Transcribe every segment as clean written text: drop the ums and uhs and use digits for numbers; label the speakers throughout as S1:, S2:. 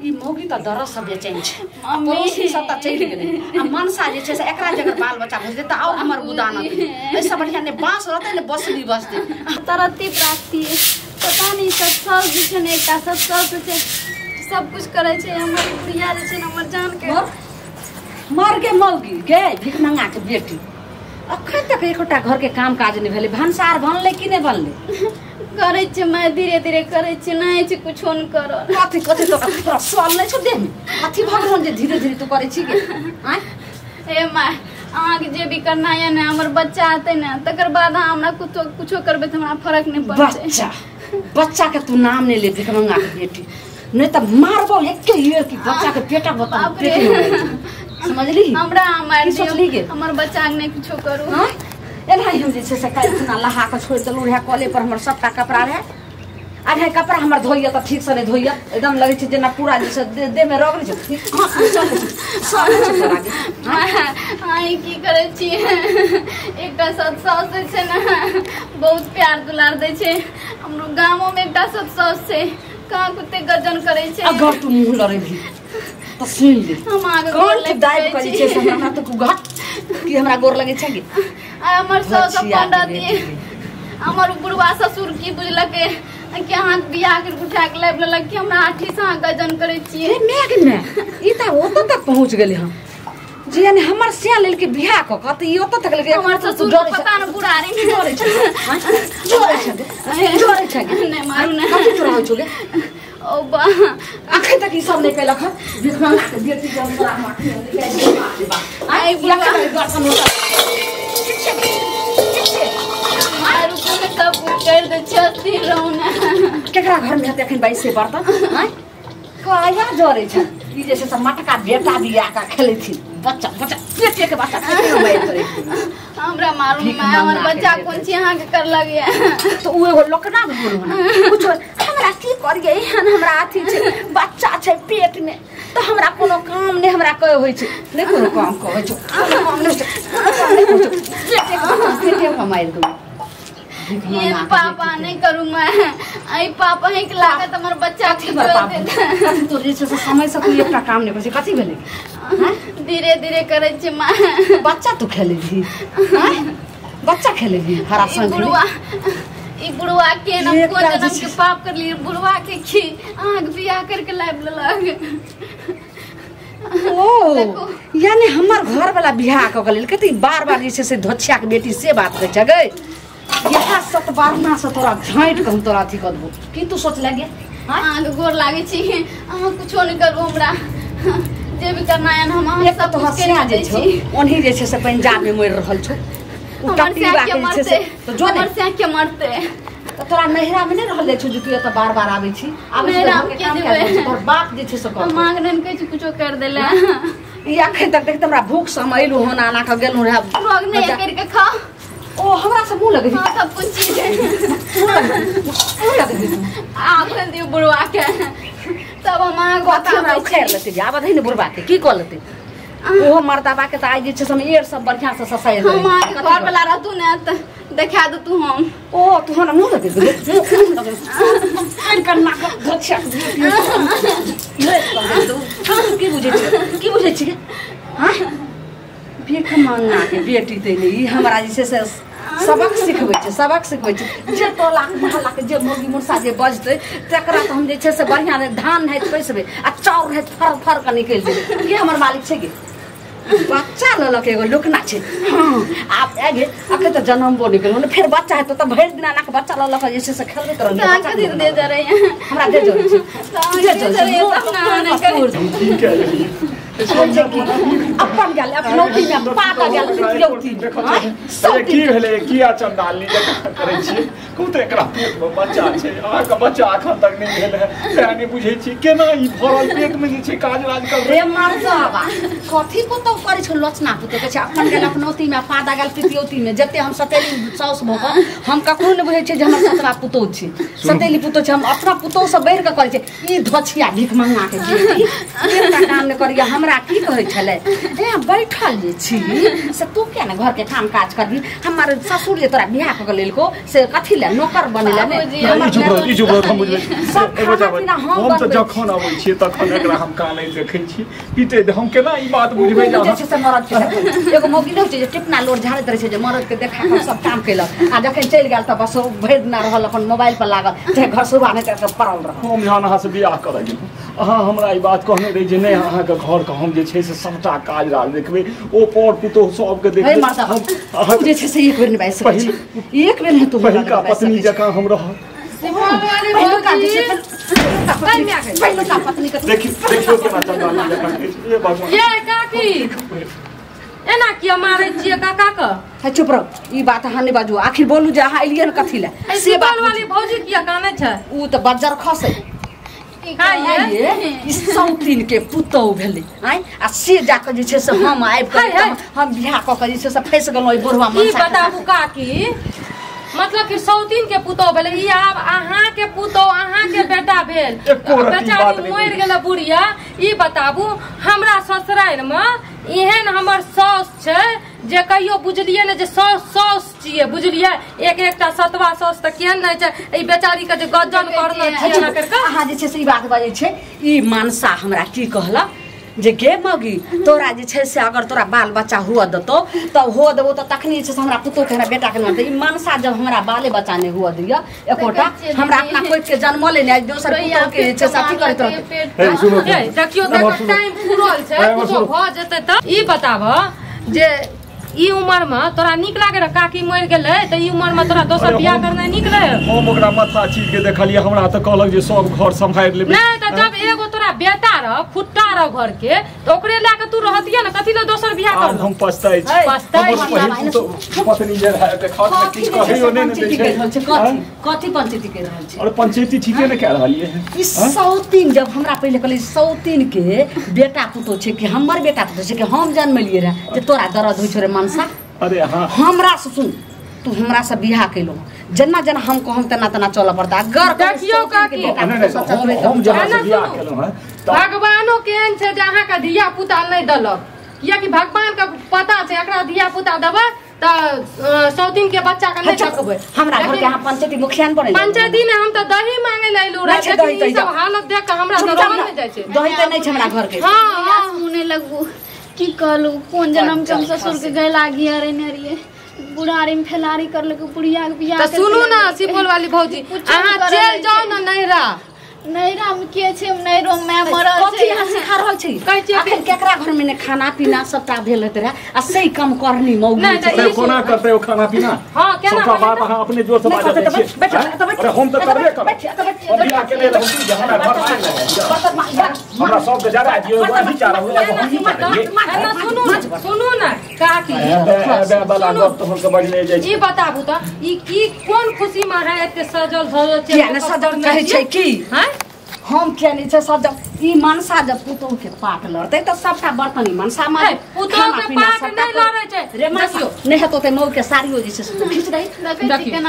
S1: ई मौगी त डर से बेचैन छै आ पड़ोसी सब त चलि गेलै आ मनसा जे छै से एकरा जगह बाल बच्चा भऽ जेतै त और हमर गुदान एहिसँ बढ़िया ने बाँस रहतै ने बसली बसतै।
S2: तरक्की प्राप्ति पता नहीं सब सास जे छै ने एकटा सब सास छै सब कुछ करै छै। हमर बुढ़िया जे छै ने हमर जान के
S1: मर गे मौगी गे भिखमंगा के बेटी अखन तक एकोटा घर के काम काज नहीं भेलै। भनसार बनलै कि नहि बनलै?
S2: करै छै मैं धीरे धीरे करै छै नहि छै कुछो नहि करल।
S1: कथी कथी तो तोरा सवाल नहि छौ देह में कथी भगवान जे धीरे धीरे तू करै छी गे? आँय
S2: ए माय अहाँके जे भी करना यऽ ने हमर बच्चा हेतै ने तकर बाद अहाँ हमरा कुछो कुछो करबै तऽ हमरा फर्क नहि पड़तै।
S1: बच्चा बच्चा के तू नाम नहि ले भिखमंगा के बेटी नहीं तऽ मारबौ एके बेर कि बच्चा के पेटक बता पेट में समझली?
S2: हमरा मारि दियौ हमर बच्चा के नहि कुछो करू।
S1: हां एनाही हम जे छै से काल्हि खुना लहा के छोड़ि देलहुँ रहए कले पर हमर सबटा कपड़ा रहए। आधा कपड़ा हमर धोइया तऽ ठीक से नहि धोइया एकदम लगै छै जेना पूरा जे छै देह में रगड़ै छै।
S2: अहीं की करै छियै? एकटा सत साउस जे छै ने बहुत प्यार दुलार दै छै। हमरो गामो में एकटा सत साउस छै कहाँ कुत्ते गजन करै छै।
S1: अगर तू मुँह लड़ेबही तऽ सुनि ले
S2: हम अहाँके
S1: कोन तू दाबि करै छै से हमरा तऽ घट कि हमरा गोर लगै छै गे?
S2: आ हमर साउस अपन रहतियै हमर बुढ़वा ससुर की बुझलकै कि अहाँ बियाह कर उठा के लाबि लेलक कि हमरा आठी से अहाँ गजन करै छियै।
S1: My गे my ई तऽ ओतऽ तक पहुँच गेलै हँ जे यानी हमर सिया लेलकै बियाह कऽ कऽ तऽ ई ओतऽ तक लेलकै।
S2: हमर ससुर पता ने बुढ़ा रे
S1: डरै छै डरै छै डरै छै।
S2: नहि मारू ने
S1: कथी तोरा होइ छौ गे?
S2: ओ बा
S1: अखन तक ई सब नहि केलक हँ भिखमंगा के बेटी के हम तोरा माथी
S2: आइ बुढ़वा
S1: दर्शन होता। ठीक छै ठीक छै
S2: मारू कोनो सब कुछ कर दै छै अस्थिर रहू ने।
S1: केकरा घर में हेतै अखन बैसे बर्तन? आँय कहिया जरै छै ई जे छै से मटका बेटा बिया कऽ खेलैथिन बच्चा बच्चा पेटे के बच्चा करै।
S2: हमरा मारू माय हमर बच्चा कोन चीज अहाँके करलक ये?
S1: तऽ ओ एगो लोकना भूल होना कुछो हमरा की करियै एहन हमरा अथी छै बच्चा छै पेट में तऽ हमरा कोनो काम नहि हमरा कहे होइ छै नहि कोनो काम कहै छै कोनो काम नहि छै कोनो काम नहि होइ छै पेटे के बच्चा पेटे के मारि देबै।
S2: एहन पापा नहि करू माय एहि पाप अहीँके लागत हमर बच्चा
S1: कथी कथी तोर जे छै से समय से कोई एकटा काम नहि करै छै। कथी भेलै?
S2: धीरे धीरे करै छै माय।
S1: बच्चा तू खेलेबही? बच्चा खेलेबही हरा संग?
S2: बुढ़वा ई बुढ़वा के न कोन जन्म के पाप करलियै बुढ़वा के की अहाँके बियाह करके लाबि लेलक।
S1: ओ यानी हमर घर वाला बियाह कऽ के लेलकै तऽ ई बार बार जे छै से धोछिया के बेटी से बात कहै छै गै। यहाँ सतबारना से तोरा झाँटि कऽ हम तोरा अथी कऽ देबौ की तू सोच लगे?
S2: अहाँके गोर लागै छी अहाँ कुछो नहि करू हमरा जे भी करना है हम अहाँ सब कुछ करि दै छी।
S1: ओन्ही जे छै से पंजाब में मरि रहल छौ
S2: हमर के छै
S1: तऽ जो
S2: हमर से के मरते
S1: तऽ तोरा नैहरा में नहि रहल जाइ छौ जे तू एतऽ बार बार आबै छी? आबै छी
S2: नैहरा के देबै
S1: तोहर बाप जे छै से
S2: कहतौ मांग नहि कहै छी कुछो कर देले।
S1: ई अखन तक देख हमरा भूख से हम अयलहुँ हन आना कऽ गेलहुँ रहए
S2: रोग नहि करके खाओ।
S1: ओ हमरा से मुँह लगै
S2: हाँ सब कुछ चीज
S1: मुँह लगै
S2: आबे दियौ बुढ़वा के तब हम अहाँके
S1: कथी हमरा उखाड़ि लेतै आबऽ दही ने बुढ़वा के की कऽ लेतै ओहो मर्दाबा के तऽ आइ जे छै से हम एर सब बढ़िया से ससारि देबै।
S2: हम अहाँके घर वाला रहतू ने तऽ देखा देतू हम।
S1: ओ तू हमरा मुँह लगै मुँह लगै की बुझै छी की बुझै छी? हाँ भिखमंगा के बेटी तै नहि ई हमरा जे छै से सबक सिखबै छै सबक सिखबै छै। जे टोला मोहल्ला के जे मौगी मुरसा जे बजतै तकरा तऽ हम जे छै से बढ़िआँ धान नाहित पैसबै आ चाउर नाहित फर फर कऽ निकलि जेबै। के हमर मालिक छै गे? बच्चा लेलक एगो लोकना छै। हँ आब आगे अखन तऽ जनमबो नहि केलहुँ फेर बच्चा हेतौ तऽ भरि दिना एना कऽ बच्चा लऽ लऽ कऽ जे छै से खेलबैत रहबै। हमरा दे जरै छै अपन गेल अपनौती में पाता गेल पितियौती
S3: सब की भेलै किया चंडालनी जकाँ करै छी? कहू तऽ एकरा पेट में बच्चा छै अहाँके बच्चा अखन तक नहि भेल है तें नहि बुझै छी केना ई भरल पेट में जे छै काज राज करबै।
S1: रे मर्दाबा कथी पुतौ करै छौ लोचना पुतौ कहै छै अपन गेल अपनौती में पादा गेल पितियौती में। जते हम सतेली साउस भऽ कऽ हम ककरो नहि बुझै छियै जे हमर सतरा पुतौ छै सतेली पुतौ छै हम अपना पुतौ से बढ़ि कऽ करै छियै। ई धोछिया भिखमंगा के बेटी एकटा काम नहि करैया। हमरा की कहै छलै ए बैठल जे छी से तू किया ने घर के काम काज करबी हमर ससुर जे तोरा बियाह क लेलको से कथी ले नौकर बनेला ने
S3: ई चुप रह हम बुझबै हम त जखन अबै छी तखन एकरा हम कानै देखै छी पीटे हम केना ई बात बुझबै
S1: जे छै से मरद के एगो मौगी नै छै जे टिपना लोर झाड़ैत रहै छै जे मरद के देखा के सब काम केलक आ जखन चलि गेल त बस भरि दिना रहल अपन मोबाइल पर लागल चाहे घर सुबह नहि त पड़ल रहल।
S3: हम जहन अहाँ से बियाह करऽ गेलहुँ अहाँ हमरा ई बात कहने रही जे नहि अहाँ के घर के हम जे छै से सबटा काज राज देखबै ओ पर पुतोह सबके देखबै
S1: अहाँ जे छै से एक बेर नहि बाजि सकै छी एक बेर नहि तू
S3: पहिलका पत्नी जकाँ हम रहब
S1: पहिलका पत्नी के
S3: देखियौ केना चंदा जकाँ हे भगवान
S4: ये काकी एना किया मारै छियै काका के?
S1: है चुप रहो ई बात अहाँ नहि बाजू आखिर बोलू जे अहाँ एलियै हन कथी लए
S4: से बात वाली भौजी किया कानै छै?
S1: ऊ तऽ बज्जर खसै ई सौतीन के पुतोह भेलै आँय आ से जाकऽ जे छै से हम आबि कऽ हम बियाह कऽ कऽ जे छै से फँसि गेलहुँ एहि बुढ़वा
S4: ई बताबू काकी मतलब कि सौतीन के पुतोह भेलै ई आब अहाँ के पुतोह अहाँ के बेटा भेल बेचारी मरि गेलै बुढ़िया। ई बताबू हमरा ससुरारि में एहन हमर साउस छै जे कहियो बुझलियै ने जे साउस साउस छियै बुझलियै एक एकटा सतवा साउस तऽ केहन नहि छै ई बेचारी के जे गजन करने छै एना करि कऽ।
S1: अहाँ जे छै से ई बात बजै छै ई मनसा हमरा की कहलक जे गे मगी तोरा जे छै से अगर तोरा बाल बच्चा हुआ देतौ तब हुआ देबो तऽ तखनी जे छै से हमरा पुतोहके हमरा बेटाके नहि ई मनसा जब हमरा बाले बच्चा नहि हुआ दिअ एकोटा हमरा अपना कोइके जन्मले नहि दोसर पुतोहके जे छै से अथी करैत रहतै।
S4: देखियौ तऽ टाइम पूरल छै कुछो भऽ जेतै तऽ ई बताबऽ जे ई उम्र में तोरा नीक लागे रह काकी मरि गेलै तऽ ई उम्र में तोरा दोसर बियाह करनाइ नीक रहे?
S3: हम ओकरा माथा चीर के देखलियै हमरा तऽ कहलक जे सब घर सम्हारि लेबै।
S4: नहि तऽ जब एगो तोरा बेटा रह खुट्टा रह घर के तऽ ओकरे लए के तू रहतियै ने कथी लए दोसर बियाह कर?
S3: हम पछताइ छी पत्नी जे रहै देखत ने किछु कहियो नहि ने दै छै।
S1: कथी पंचायती कहि रहल छी?
S3: अरे पंचायती ठीके ने कह रहलियै
S1: ई सौतीन जब हमरा पहिले कहली सौतीन के बेटा पुतोह छै कि हमर बेटा पुतोह छै कि हम जन्मलियै रहे जे तोरा दर्द होइ छौ रे मनसा।
S3: अरे हाँ
S1: हमरा से सुन तू हमरा से बियाह केलहुँ जेना जेना हम कहम तेना तेना चलऽ पड़ता। अगर
S4: देखियौ काकी
S3: हम जहाँ से बियाह केलहुँ हँ
S4: भगवानो केहन छै जे अहाँके धिया पुता नहि देलक कियाकि भगवान के पता छै एकरा धिया पुता देबै तऽ सौतीन के बच्चा के नहि देखबै।
S1: हमरा घर के अहाँ पंचायती मुखिया ने बनै
S4: पंचायती ने हम तऽ दही मांगे लए एलहुँ रहे लेकिन ई सब हालत देख के हमरा तऽ रहल नहि जाइ छै।
S1: दही तऽ नहि छै हमरा घर के।
S2: हाँ मुने लगबू की कहलू कोन जन्म के हम ससुर के गए लागी अरे रहिए बुढ़ारी में फैलारी कर लगे बुढ़िया के बियाह।
S4: तऽ सुनू ना सिपौल वाली भौजी अहाँ चलि जाउ ने नैहरा।
S2: नैहरा में के छै? नैहरो में मरल छै।
S1: कथी अहाँ सिखा रहल छी? अखन केकरा घर में ने खाना पीना सबटा भेल होइत रहे आ से कम करनी मौगी
S3: से कोना करतै ओ खाना पीना?
S4: हां केना
S3: सबटा बात अहाँ अपने जोर से बाजै छी। अरे हम तऽ करबे करब बियाह के लेल हम की हमरा घर हमरा सबके जरा दियौ वही चाह रहल हम की करियै?
S4: सुनू सुनू ना काकी
S3: वाला गप तऽ हमके बजने जाइ
S4: छी। ई बताबू तऽ ई की कोन खुशी में है एते सजल धजल छै?
S1: किया ने सजल कहै छै की
S4: हैं
S1: हम किया नहि छै सजल? ई मनसा जब पुतोह के पाट लड़तै तऽ सबटा बर्तन ई मनसा मारे
S4: पुतोह के पाट नहि लड़ै छै
S1: रे मनसा नहि हेतौ तऽ मऊ के साड़ियो जे छै से खींच दही।
S4: देखियौ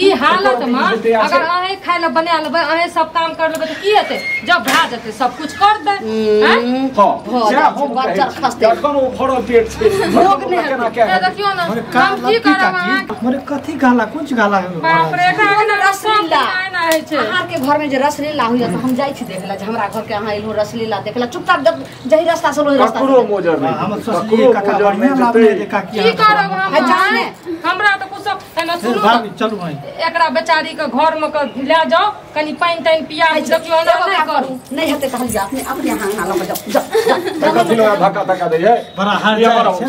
S4: ई हालत में अगर अहें खाय लए बना लेबै अहें सब काम कर लेबै तऽ की हेतै? जब भए जेतै सब कुछ कर दे।
S3: हां बच्चा खसतै जखन ओ भरल पेट छै
S1: भोग नहि
S3: केना के
S4: देखियौ ने हम की करब अहाँ
S5: मरे कथी गाला कुछ गाला
S4: बाप रे एकरा रसलीला
S1: रहै छै। अहाँ के घर में जे रसलीला होइया तऽ हम जाइ छी देख ला हमरा घर के अहाँ एलहुँ रसलीला देख ला चुपचाप जब जही रास्ता से ओही रास्ता
S3: ककरो मोजर नहि
S5: हम सोचलियै काका बढ़िया लाभ नहि काकी
S4: की करब हम हमरा तऽ कुछ एना सुनू
S5: भाभी चलू भाई
S4: एकरा बेचारी के घर में ले जाओ कनी पानि तानि पिया देखियौ एना नहि करू
S1: नहि हेतै तऽ हम अपने अपने अहाँ अहाँ लऽ जाउ जाउ
S3: कथी लगा धक्का धक्का दै है
S5: बड़ा हार जाइ छै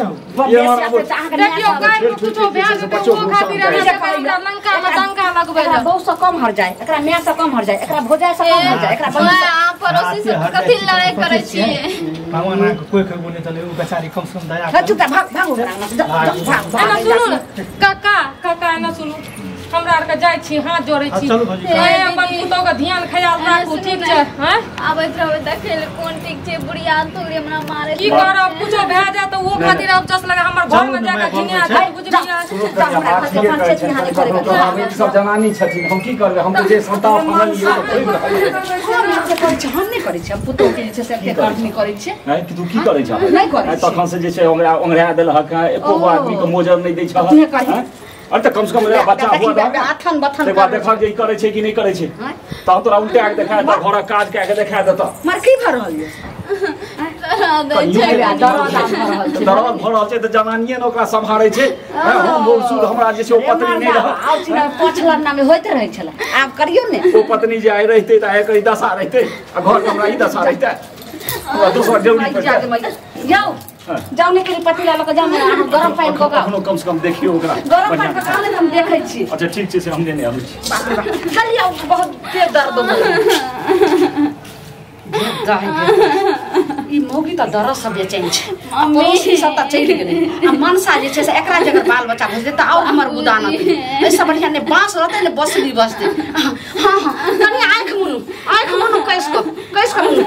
S4: देखियौ काल्हि कुछो भए जेतै ओ खातिर हमरा लंका में डंका लगबै
S1: एकरा बहू से कम हर जाए एकरा माय से कम हर जाए एकरा भौजाई से कम हर जाए एकरा बहिन से
S2: अहाँ पड़ोसी से कथी लड़ाई करै छियै?
S5: भगवान अहाँके कोइ कहबो नहि चलै ओ बेचारी कम से कम दया
S1: चुप भाग भाग भाग।
S4: एना सुनू ने काका काका एना सुनू हमरा आर के जाइ छी हाथ जोड़ै छी अपन पुतोह के ध्यान ख्याल राखू ठीक छै? हैं
S2: आबैत रहबै देखै ले कोन ठीक छै बुढ़िया तोरे हमरा मारे
S4: की करब कुछो भए जाए तऽ ओ खातिर अब जस लगा हमर घर में जाके घिनिया जाए बुझलियै?
S3: सब जनानी छथिन हम की करबै? हम तऽ जे संताप हमर
S1: हम नहि करै करै छी हम पुतोह के जे छै से एते करनी करै छी।
S3: हैं कि तू की करै छ?
S1: नहि करै छी।
S3: तखन से जे छै ओंगरा ओंगरा देलहक एको गो आदमी के मोजर नहि दै छ। अरे त कम से कम बच्चा हुआ दा
S1: आथन बथन
S3: तकर बाद देखब जे ई करै छै कि नहि करै छै। तहन तोरा उल्टा के देखा देतऽ, घरक काज कए के देखा देतऽ।
S1: मर की भऽ रहल ये?
S3: दर्द भऽ रहल छै तऽ जनानिये ने ओकरा सम्हारै छै। हम बहुत सुध हमरा जे छै ओ पत्नी नहि रहल।
S1: आब चिना पाँच लन्ना में होइत रहै छलै, आब करियौ ने।
S3: ओ पत्नी जे आइ रहितै तऽ आइ एकर ई दशा रहितै आ घरके हमरा ई दशा रहितै। हमरा दोसर जरूरी पड़तै।
S1: जाउ जाउ ने कनि पतीला लऽ कऽ जाउ ने, अहाँ गरम पानि कऽ कऽ
S3: अखनो कम से कम देखियौ ओकरा।
S1: गरम पानि कऽ कऽ हम देखै छी।
S3: अच्छा ठीक छै, से हम लेने आबै छी।
S1: चलिए, बहुत तेज दर्द हो ई मौगी तऽ दर्द से बेचैन छै, पड़ोसी सब तऽ चलि गेलै आ मनसा जे छै से एकरा जगह बाल बच्चा भऽ जेतै तऽ आओर हमर गुदानत। एहिसँ बढ़िआँ ने बाँस रहतै ने बसली बसतै। हाँ हाँ कनि आँखि मुनू, आँखि मुनू, कसि कऽ मुनू।